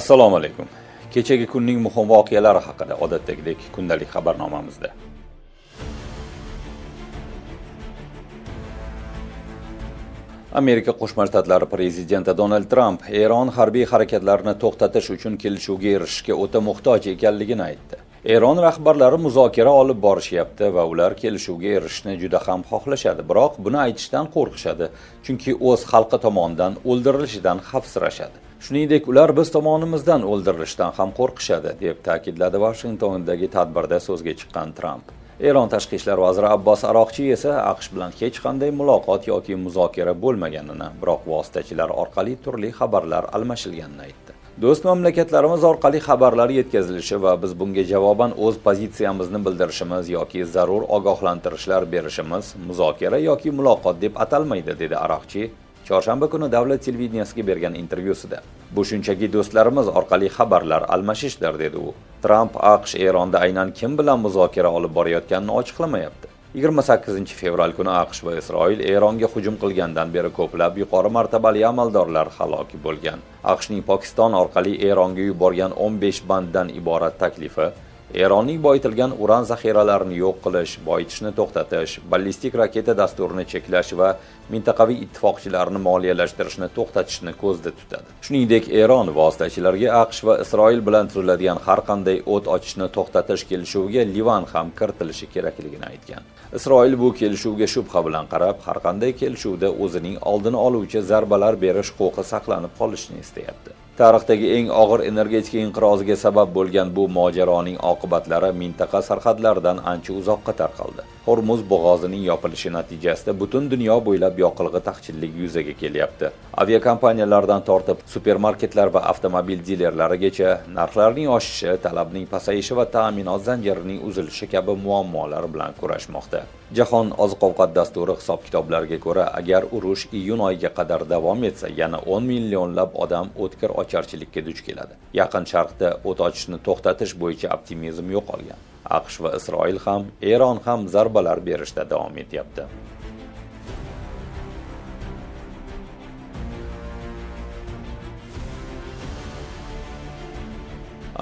Assalomu alaykum. Kechagi kunning muhim voqealari haqida odatdagidek kundalik xabarnomamizda. Amerika Qo'shma Shtatlari prezidenti Donald Tramp Eron harbiy harakatlarini to'xtatish uchun kelishuvga erishishga o'ta muhtoj ekanligini aytdi. Eron rahbarlari muzokara olib borishyapti va ular kelishuvga erishishni juda ham xohlashadi, biroq buni aytishdan qo'rqishadi, chunki o'z xalqi tomonidan o'ldirilishidan xavfsirashadi. Shuningdek, ular biz tomonimizdan o'ldirilishidan ham qo'rqishadi, deb ta'kidladi Vashingtondagi tadbirda so'zga chiqqan Tramp. Eron tashqi ishlar vaziri Abbos Aroqchi esa AQSh bilan hech qanday muloqot yoki muzokara bo'lmaganini, biroq vositachilar orqali turli xabarlar almashilganini aytdi. Do'st mamlakatlarimiz orqali xabarlar yetkazilishi va biz bunga javoban o'z pozitsiyamizni bildirishimiz yoki zarur ogohlantirishlar berishimiz muzokara yoki muloqot deb atalmaydi, dedi Aroqchi chorshanba kuni davlat televideniyasiga bergan intervyusida. Bu shunchaki do'stlarimiz orqali xabarlar almashishdir, dedi u. Tramp AQSh Eronda aynan kim bilan muzokara olib borayotganini ochiqlamayapti. 28 fevral kuni AQSh va Isroil Eronga hujum qilgandan beri ko'plab yuqori martabali amaldorlar halok bo'lgan. AQShning Pokiston orqali Eronga yuborgan 15 banddan iborat taklifi Eronning boyitilgan uran zaxiralarini yo'q qilish, boyitishni to'xtatish, ballistik raketa dasturini cheklash va mintaqaviy ittifoqchilarni moliyalashtirishni to'xtatishni ko'zda tutadi. Shuningdek, Eron vositachilarga AQSh va Isroil bilan tuziladigan har qanday o't ochishni to'xtatish kelishuviga Livan ham kiritilishi kerakligini aytgan. Isroil bu kelishuvga shubha bilan qarab, har qanday kelishuvda o'zining oldini oluvchi zarbalar berish huquqi saqlanib qolishini istayapti. Tarixdagi eng og'ir energetika inqiroziga sabab bo'lgan bu mojaroning oqibatlari mintaqa sarhadlaridan ancha uzoqqa tarqaldi. Hormuz bo'g'ozining yopilishi natijasida butun dunyo bo'ylab yoqilg'i taqchilligi yuzaga kelyapti. Aviakompaniyalardan tortib supermarketlar va avtomobil dilerlarigacha narxlarning oshishi, talabning pasayishi va ta'minot zanjirining uzilishi kabi muammolar bilan kurashmoqda. Jahon oziq-ovqat dasturi hisob-kitoblariga ko'ra, agar urush iyun oyiga qadar davom etsa, yana 10 millionlab odam o'tkir ocharchilikka duch keladi. Yaqin Sharqda o't ochishni to'xtatish bo'yicha optimizm yo'qolgan. AQSh va Isroil ham, Eron ham zarbalar berishda davom etyapti.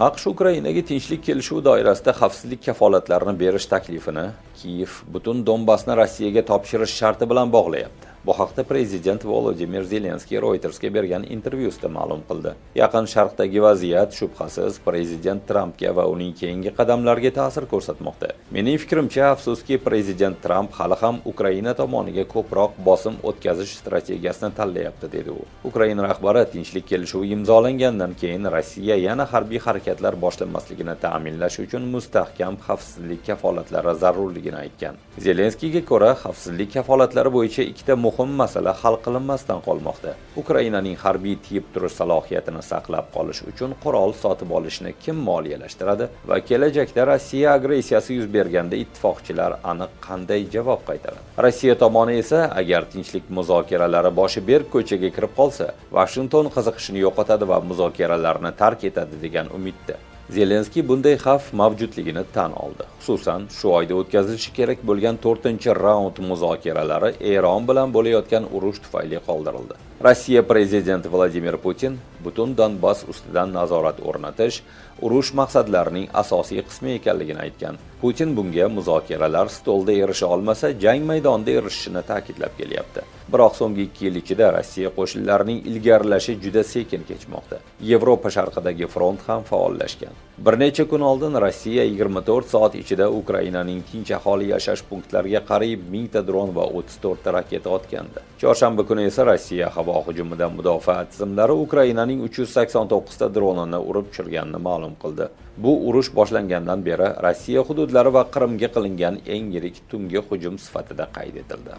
AQSh Ukrainaga tinchlik kelishuvi doirasida xavfsizlik kafolatlarini berish taklifini Kiyev butun Donbassni Rossiyaga topshirish sharti bilan bog'layapti. Bu haqda prezident Volodimir Zelenskiy Reutersga bergan intervyusida ma'lum qildi. Yaqin Sharqdagi vaziyat shubhasiz prezident Trampga va uning keyingi qadamlariga ta'sir ko'rsatmoqda. Mening fikrimcha, afsuski, prezident Tramp hali ham Ukraina tomoniga ko'proq bosim o'tkazish strategiyasini tanlayapti, dedi u. Ukraina rahbari tinchlik kelishuvi imzolangandan keyin Rossiya yana harbiy harakatlar boshlamasligini ta'minlash uchun mustahkam xavfsizlik kafolatlari zarurligini aytgan. Zelenskiyga ko'ra, xavfsizlik kafolatlari bo'yicha ikkita muhim masala hal qilinmasdan qolmoqda. Ukrainaning harbiy tiyib turish salohiyatini saqlab qolish uchun qurol sotib olishni kim moliyalashtiradi va kelajakda Rossiya agressiyasi yuz berganda ittifoqchilar aniq qanday javob qaytaradi? Rossiya tomoni esa agar tinchlik muzokaralari boshi berk ko'chaga kirib qolsa, Vashington qiziqishini yo'qotadi va muzokaralarni tark etadi degan umidda. Zelenskiy bunday xavf mavjudligini tan oldi. Xususan, shu oyda o'tkazilishi kerak bo'lgan 4-raund muzokaralari Eron bilan bo'layotgan urush tufayli qoldirildi. Rossiya prezidenti Vladimir Putin butun Donbass ustidan nazorat o'rnatish urush maqsadlarining asosiy qismi ekanligini aytgan. Putin bunga muzokaralar stolda erisha olmasa, jang maydonida erishishini ta'kidlab kelyapti. Biroq so'nggi 2 yil ichida Rossiya qo'shinlarining ilgarilashi juda sekin kechmoqda. Yevropa sharqidagi front ham faollashgan. Bir necha kun oldin Rossiya 24 soat ichida Ukrainaning tinch aholi yashash punktlariga qariyb 1000 ta dron va 34 ta raketa otgandi. Chorshanba kuni esa Rossiya havo hujumidan mudofaa tizimlari Ukrainaning 389 ta dronini urib tushirganini ma'lum qildi. Bu urush boshlangandan beri Rossiya hududlari va Qrimga qilingan eng yirik tungi hujum sifatida qayd etildi.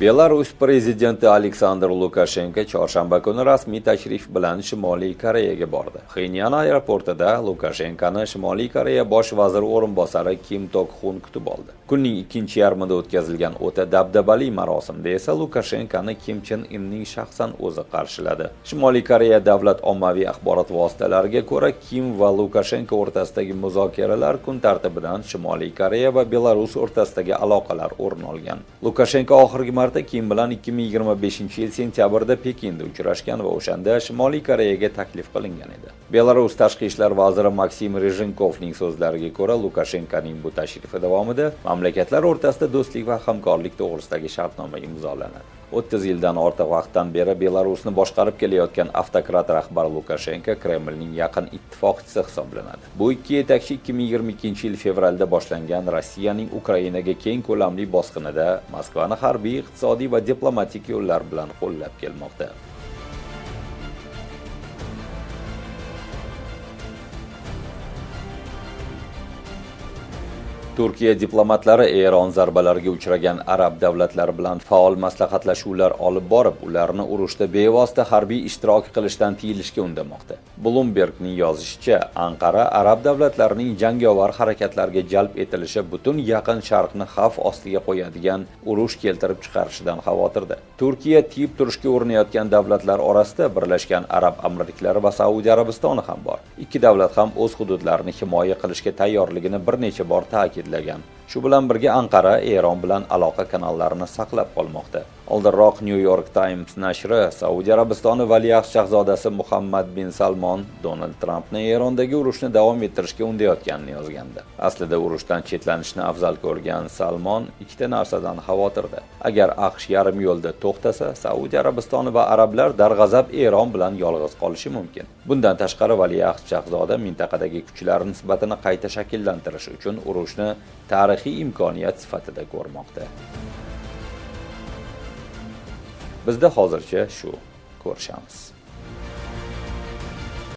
Belarus prezidenti Aleksandr Lukashenko chorshanba kuni rasmiy tashrif bilan Shimoliy Koreyaga bordi. Pxenyan aeroportida Lukashenkoni Shimoliy Koreya bosh vaziri o'rinbosari Kim Tok Xun kutib oldi. Kunning ikkinchi yarmida o'tkazilgan o'ta dabdabali marosimda esa Lukashenkoni Kim Chen Inning shaxsan o'zi qarshiladi. Shimoliy Koreya davlat ommaviy axborot vositalariga ko'ra, Kim va Lukashenko o'rtasidagi muzokaralar kun tartibidan Shimoliy Koreya va Belarus o'rtasidagi aloqalar o'rin olgan. Lukashenko oxirgi marta Kim bilan 2025-yil sentyabrda Pekinda uchrashgan va o'shanda Shimoliy Koreyaga taklif qilingan edi. Belarus tashqi ishlar vaziri Maksim Rejinkovning so'zlariga ko'ra, Lukashenkoning bu tashrifi davomida mamlakatlar o'rtasida do'stlik va hamkorlik to'g'risidagi shartnoma imzolanadi. 30 yildan ortiq vaqtdan beri Belarusni boshqarib kelayotgan avtokrat rahbar Lukashenko Kremlning yaqin ittifoqchisi hisoblanadi. Bu ikki yetakchi 2022-yil fevralda boshlangan Rossiyaning Ukrainaga keng ko'lamli bosqinida Moskvani harbiy, iqtisodiy va diplomatik yo'llar bilan qo'llab kelmoqda. Turkiya diplomatlari Eron zarbalariga uchragan arab davlatlari bilan faol maslahatlashuvlar olib borib, ularni urushda bevosita harbiy ishtirok qilishdan tiyilishga undamoqda. Bloombergning yozishicha, Anqara arab davlatlarining jangovar harakatlarga jalb etilishi butun Yaqin Sharqni xavf ostiga qo'yadigan urush keltirib chiqarishidan xavotirda. Turkiya tiyib turishga urinayotgan davlatlar orasida Birlashgan Arab Amirliklari va Saudiya Arabistoni ham bor. Ikki davlat ham o'z hududlarini himoya qilishga tayyorligini bir necha bor ta'kidlagan. Shu bilan birga Anqara Eron bilan aloqa kanallarini saqlab qolmoqda. Oldinroq New York Times nashri Saudiya Arabistoni valiahd shahzodasi Muhammad bin Salmon Donald Trampni Erondagi urushni davom ettirishga undayotganini yozgandi. Aslida urushdan chetlanishni afzal ko'rgan Salmon ikkita narsadan xavotirda. Agar AQSh yarim yo'lda to'xtasa, Saudiya Arabistoni va arablar darg'azab Eron bilan yolg'iz qolishi mumkin. Bundan tashqari valiahd shahzoda mintaqadagi kuchlar nisbatini qayta shakllantirish uchun urushni tarixiy imkoniyat sifatida ko'rmoqda. Bizda hozircha shu. Ko'rishamiz.